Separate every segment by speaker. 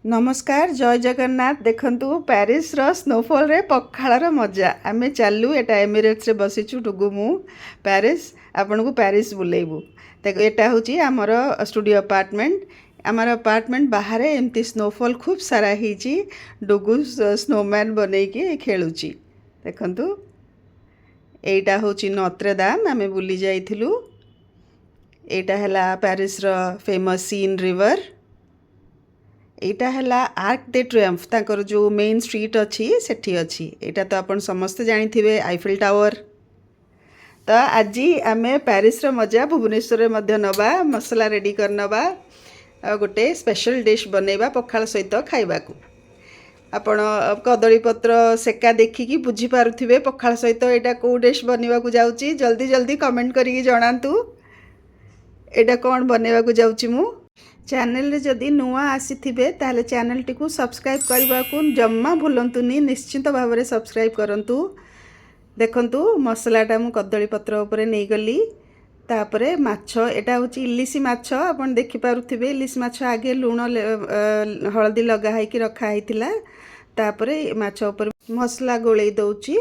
Speaker 1: ନମସ୍କାର, ଜୟ ଜଗନ୍ନାଥ। ଦେଖନ୍ତୁ, ପ୍ୟାରିସର ସ୍ନୋଫଲ୍ରେ ପଖାଳର ମଜା। ଆମେ ଚାଲୁ, ଏଇଟା ଏମିରେଟ୍ସରେ ବସିଛୁ, ଡୁଗୁ, ମୁଁ। ପ୍ୟାରିସ, ଆପଣଙ୍କୁ ପ୍ୟାରିସ ବୁଲେଇବୁ। ଏଇଟା ହେଉଛି ଆମର ଷ୍ଟୁଡ଼ିଓ ଆପାର୍ଟମେଣ୍ଟ। ଆମର ଆପାର୍ଟମେଣ୍ଟ ବାହାରେ ଏମିତି ସ୍ନୋଫଲ୍ ଖୁବ୍ ସାରା ହେଇଛି। ଡୁଗୁ ସ୍ନୋମ୍ୟାନ୍ ବନେଇକି ଖେଳୁଛି, ଦେଖନ୍ତୁ। ଏଇଟା ହେଉଛି ନତ୍ରେଦାମ, ଆମେ ବୁଲି ଯାଇଥିଲୁ। ଏଇଟା ହେଲା ପ୍ୟାରିସର ଫେମସ୍ ସିନ୍ ରିଭର। ଏଇଟା ହେଲା ଆର୍କ ଦେ ଟ୍ରିଅମ୍ଫ, ତାଙ୍କର ଯେଉଁ ମେନ୍ ଷ୍ଟ୍ରିଟ୍ ଅଛି, ସେଠି ଅଛି। ଏଇଟା ତ ଆପଣ ସମସ୍ତେ ଜାଣିଥିବେ, ଆଇଫିଲ୍ ଟାୱାର। ତ ଆଜି ଆମେ ପ୍ୟାରିସର ମଜା ଭୁବନେଶ୍ୱରରେ ମଧ୍ୟ ନେବା। ମସଲା ରେଡ଼ି କରିନେବା ଆଉ ଗୋଟେ ସ୍ପେଶାଲ ଡିଶ୍ ବନେଇବା ପଖାଳ ସହିତ ଖାଇବାକୁ। ଆପଣ କଦଳୀ ପତ୍ର ସେକା ଦେଖିକି ବୁଝିପାରୁଥିବେ ପଖାଳ ସହିତ ଏଇଟା କେଉଁ ଡିଶ୍ ବନେଇବାକୁ ଯାଉଛି। ଜଲ୍ଦି ଜଲ୍ଦି କମେଣ୍ଟ କରିକି ଜଣାନ୍ତୁ, ଏଇଟା କ'ଣ ବନେଇବାକୁ ଯାଉଛି ମୁଁ। ଚ୍ୟାନେଲରେ ଯଦି ନୂଆ ଆସିଥିବେ, ତାହେଲେ ଚ୍ୟାନେଲଟିକୁ ସବସ୍କ୍ରାଇବ୍ କରିବାକୁ ଜମା ଭୁଲନ୍ତୁନି। ନିଶ୍ଚିନ୍ତ ଭାବରେ ସବସ୍କ୍ରାଇବ୍ କରନ୍ତୁ। ଦେଖନ୍ତୁ, ମସଲାଟା ମୁଁ କଦଳୀ ପତ୍ର ଉପରେ ନେଇଗଲି। ତାପରେ ମାଛ, ଏଇଟା ହେଉଛି ଇଲିଶି ମାଛ, ଆପଣ ଦେଖିପାରୁଥିବେ। ଇଲିଶି ମାଛ ଆଗେ ଲୁଣ ହଳଦୀ ଲଗା ହେଇକି ରଖା ହେଇଥିଲା। ତାପରେ ମାଛ ଉପରେ ମସଲା ଗୋଳେଇ ଦେଉଛି।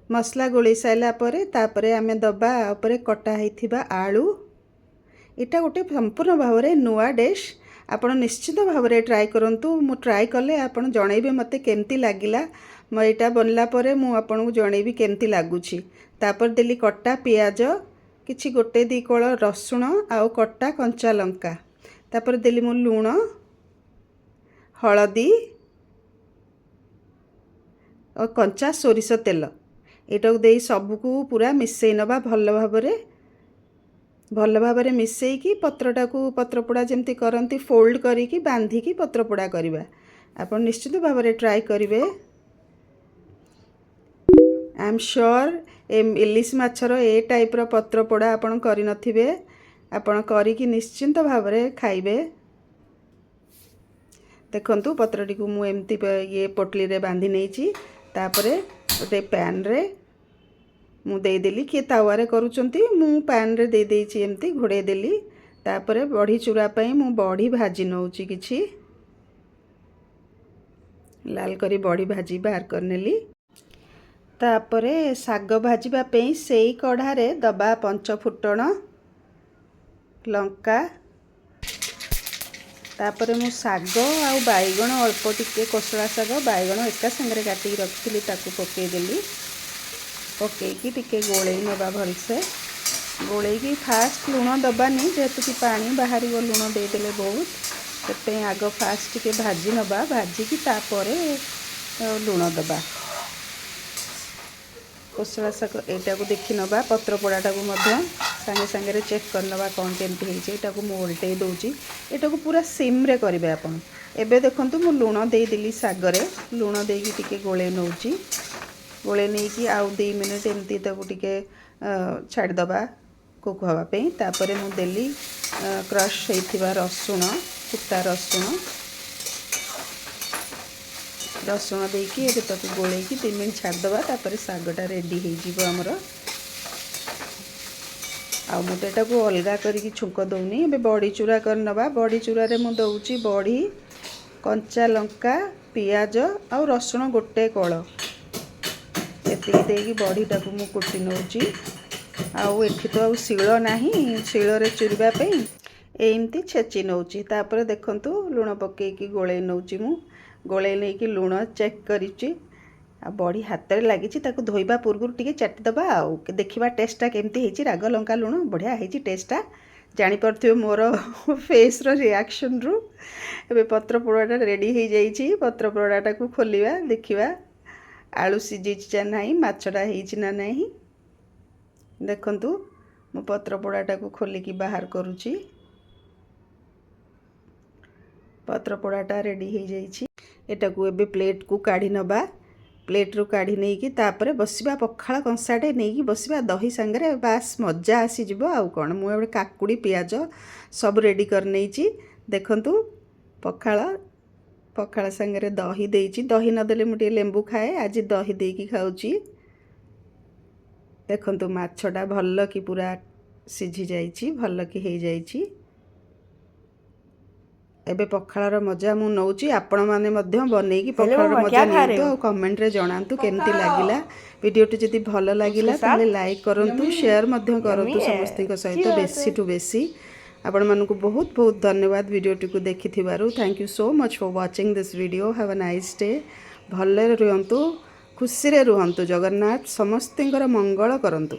Speaker 1: ମସଲା ଗୋଳେଇ ସାରିଲା ପରେ ତାପରେ ଆମେ ଦେବା ଉପରେ କଟା ହେଇଥିବା ଆଳୁ। ଏଇଟା ଗୋଟେ ସମ୍ପୂର୍ଣ୍ଣ ଭାବରେ ନୂଆ ଡିଶ୍। ଆପଣ ନିଶ୍ଚିତ ଭାବରେ ଟ୍ରାଏ କରନ୍ତୁ। ମୁଁ ଟ୍ରାଏ କଲେ ଆପଣ ଜଣେଇବେ ମୋତେ କେମିତି ଲାଗିଲା। ମୁଁ ଏଇଟା ବନିଲା ପରେ ମୁଁ ଆପଣଙ୍କୁ ଜଣେଇବି କେମିତି ଲାଗୁଛି। ତାପରେ ଦେଲି କଟା ପିଆଜ କିଛି, ଗୋଟେ ଦୁଇ କୋଳ ରସୁଣ ଆଉ କଟା କଞ୍ଚା ଲଙ୍କା। ତାପରେ ଦେଲି ମୁଁ ଲୁଣ, ହଳଦୀ ଓ କଞ୍ଚା ସୋରିଷ ତେଲ। ଏଇଟାକୁ ଦେଇ ସବୁକୁ ପୁରା ମିଶାଇ ନେବା ଭଲ ଭାବରେ। ଭଲ ଭାବରେ ମିଶାଇକି ପତ୍ରଟାକୁ ପତ୍ରପୋଡ଼ା ଯେମିତି କରନ୍ତି, ଫୋଲ୍ଡ କରିକି ବାନ୍ଧିକି ପତ୍ରପୋଡ଼ା କରିବା। ଆପଣ ନିଶ୍ଚିତ ଭାବରେ ଟ୍ରାଏ କରିବେ। I M sure, ଏ ଇଲିଶ ମାଛର ଏ ଟାଇପ୍ର ପତ୍ରପୋଡ଼ା ଆପଣ କରିନଥିବେ। ଆପଣ କରିକି ନିଶ୍ଚିନ୍ତ ଭାବରେ ଖାଇବେ। ଦେଖନ୍ତୁ, ପତ୍ରଟିକୁ ମୁଁ ଏମିତି ଇଏ ପୋଟଲିରେ ବାନ୍ଧି ନେଇଛି। ତାପରେ ଗୋଟେ ପ୍ୟାନ୍ରେ ମୁଁ ଦେଇଦେଲି। କିଏ ତାୱାରେ କରୁଛନ୍ତି, ମୁଁ ପ୍ୟାନ୍ରେ ଦେଇଦେଇଛି, ଏମିତି ଘୋଡ଼େଇ ଦେଲି। ତାପରେ ବଢ଼ି ଚୁରା ପାଇଁ ମୁଁ ବଢ଼ି ଭାଜି ନେଉଛି। କିଛି ଲାଲ କରି ବଢ଼ି ଭାଜି ବାହାର କରିନେଲି। ତାପରେ ଶାଗ ଭାଜିବା ପାଇଁ ସେଇ କଢ଼ାରେ ଦବା ପଞ୍ଚ ଫୁଟଣ, ଲଙ୍କା। ତାପରେ ମୁଁ ଶାଗ ଆଉ ବାଇଗଣ ଅଳ୍ପ ଟିକେ, କୋଶଳା ଶାଗ, ବାଇଗଣ ଏକା ସାଙ୍ଗରେ କାଟିକି ରଖିଥିଲି, ତାକୁ ପକାଇଦେଲି। ପକାଇକି ଟିକେ ଗୋଳେଇ ନେବା ଭଲସେ। ଗୋଳେଇକି ଫାଷ୍ଟ ଲୁଣ ଦେବାନି, ଯେହେତୁ କି ପାଣି ବାହାରିବ ଲୁଣ ଦେଇଦେଲେ ବହୁତ। ସେଥିପାଇଁ ଆଗ ଫାଷ୍ଟ ଟିକେ ଭାଜି ନେବା। ଭାଜିକି ତାପରେ ଲୁଣ ଦେବା। କୋଶଳା ଶାଗ ଏଇଟାକୁ ଦେଖି ନେବା। ପତ୍ର ପୋଡ଼ାଟାକୁ ମଧ୍ୟ ସାଙ୍ଗେ ସାଙ୍ଗରେ ଚେକ୍ କରିନେବା କ'ଣ କେମିତି ହେଇଛି। ଏଇଟାକୁ ମୁଁ ଓଲଟେଇ ଦେଉଛି। ଏଇଟାକୁ ପୁରା ସିମ୍ରେ କରିବେ ଆପଣ। ଏବେ ଦେଖନ୍ତୁ, ମୁଁ ଲୁଣ ଦେଇଦେଲି ଶାଗରେ। ଲୁଣ ଦେଇକି ଟିକେ ଗୋଳେଇ ନେଉଛି। ଗୋଳେଇ ନେଇକି ଆଉ 2 ମିନିଟ୍ ଏମିତି ତାକୁ ଟିକେ ଛାଡ଼ିଦେବା କୁକ୍ ହେବା ପାଇଁ। ତାପରେ ମୁଁ ଦେଲି କ୍ରଶ୍ ହେଇଥିବା ରସୁଣ, କୁଟା ରସୁଣ। ରସୁଣ ଦେଇକି ଏବେ ତାକୁ ଗୋଳେଇକି 2 ମିନିଟ୍ ଛାଡ଼ିଦେବା। ତାପରେ ଶାଗଟା ରେଡ଼ି ହେଇଯିବ ଆମର। ଆଉ ମୁଁ ତ ଏଟାକୁ ଅଲଗା କରିକି ଛୁଙ୍କ ଦେଉନି। ଏବେ ବଡ଼ି ଚୁରା କରିନେବା। ବଡ଼ି ଚୁରାରେ ମୁଁ ଦେଉଛି ବଡ଼ି, କଞ୍ଚା ଲଙ୍କା, ପିଆଜ ଆଉ ରସୁଣ ଗୋଟେ କୋଳ। ଏତିକି ଦେଇକି ବଡ଼ିଟାକୁ ମୁଁ କୁଟି ନେଉଛି। ଆଉ ଏଠି ତ ଆଉ ଶିଳ ନାହିଁ ଶିଳରେ ଚୁରିବା ପାଇଁ, ଏମିତି ଛେଚି ନେଉଛି। ତାପରେ ଦେଖନ୍ତୁ, ଲୁଣ ପକାଇକି ଗୋଳେଇ ନେଉଛି ମୁଁ। ଗୋଳେଇ ନେଇକି ଲୁଣ ଚେକ୍ କରିଛି। ଆଉ ବଡ଼ି ହାତରେ ଲାଗିଛି, ତାକୁ ଧୋଇବା ପୂର୍ବରୁ ଟିକେ ଚାଟିଦେବା ଆଉ ଦେଖିବା ଟେଷ୍ଟଟା କେମିତି ହେଇଛି। ରାଗ, ଲଙ୍କା, ଲୁଣ ବଢ଼ିଆ ହେଇଛି ଟେଷ୍ଟଟା, ଜାଣିପାରୁଥିବେ ମୋର ଫେସ୍ର ରିଆକ୍ସନ୍ରୁ। ଏବେ ପତ୍ର ପୋଡ଼ାଟା ରେଡ଼ି ହେଇଯାଇଛି। ପତ୍ର ପୋଡ଼ାଟାକୁ ଖୋଲିବା, ଦେଖିବା ଆଳୁ ସିଝିଛି ନା ନାହିଁ, ମାଛଟା ହେଇଛି ନା ନାହିଁ। ଦେଖନ୍ତୁ, ମୁଁ ପତ୍ର ପୋଡ଼ାଟାକୁ ଖୋଲିକି ବାହାର କରୁଛି। ପତ୍ର ପୋଡ଼ାଟା ରେଡ଼ି ହେଇଯାଇଛି। ଏଟାକୁ ଏବେ ପ୍ଲେଟ୍କୁ କାଢ଼ି ନେବା। ପ୍ଲେଟ୍ରୁ କାଢ଼ି ନେଇକି ତାପରେ ବସିବା, ପଖାଳ କଂସାଟେ ନେଇକି ବସିବା ଦହି ସାଙ୍ଗରେ, ବାସ୍ ମଜା ଆସିଯିବ। ଆଉ କ'ଣ, ମୁଁ ଏବେ କାକୁଡ଼ି, ପିଆଜ ସବୁ ରେଡ଼ି କରିନେଇଛି। ଦେଖନ୍ତୁ, ପଖାଳ ପଖାଳ ସାଙ୍ଗରେ ଦହି ଦେଇଛି। ଦହି ନଦେଲେ ମୁଁ ଟିକେ ଲେମ୍ବୁ ଖାଏ, ଆଜି ଦହି ଦେଇକି ଖାଉଛି। ଦେଖନ୍ତୁ, ମାଛଟା ଭଲ କି ପୁରା ସିଝି ଯାଇଛି, ଭଲ କି ହେଇଯାଇଛି। ଏବେ ପଖାଳର ମଜା ମୁଁ ନେଉଛି। ଆପଣମାନେ ମଧ୍ୟ ବନେଇକି ପଖାଳର
Speaker 2: ମାମା,
Speaker 1: ମଜା
Speaker 2: क्या खा रहे
Speaker 1: ନିଅନ୍ତୁ
Speaker 2: हो?
Speaker 1: ଆଉ କମେଣ୍ଟରେ ଜଣାନ୍ତୁ କେମିତି ଲାଗିଲା। ଭିଡ଼ିଓଟି ଯଦି ଭଲ ଲାଗିଲା, ତାହେଲେ ଲାଇକ୍ କରନ୍ତୁ, ସେୟାର ମଧ୍ୟ କରନ୍ତୁ
Speaker 2: है।
Speaker 1: ସମସ୍ତଙ୍କ ସହିତ ବେଶୀଠୁ ବେଶୀ। ଆପଣମାନଙ୍କୁ ବହୁତ ବହୁତ ଧନ୍ୟବାଦ ଭିଡ଼ିଓଟିକୁ ଦେଖିଥିବାରୁ। Thank you so much for watching this video. Have a nice day. ଭଲରେ ରୁହନ୍ତୁ, ଖୁସିରେ ରୁହନ୍ତୁ। ଜଗନ୍ନାଥ ସମସ୍ତଙ୍କର ମଙ୍ଗଳ କରନ୍ତୁ।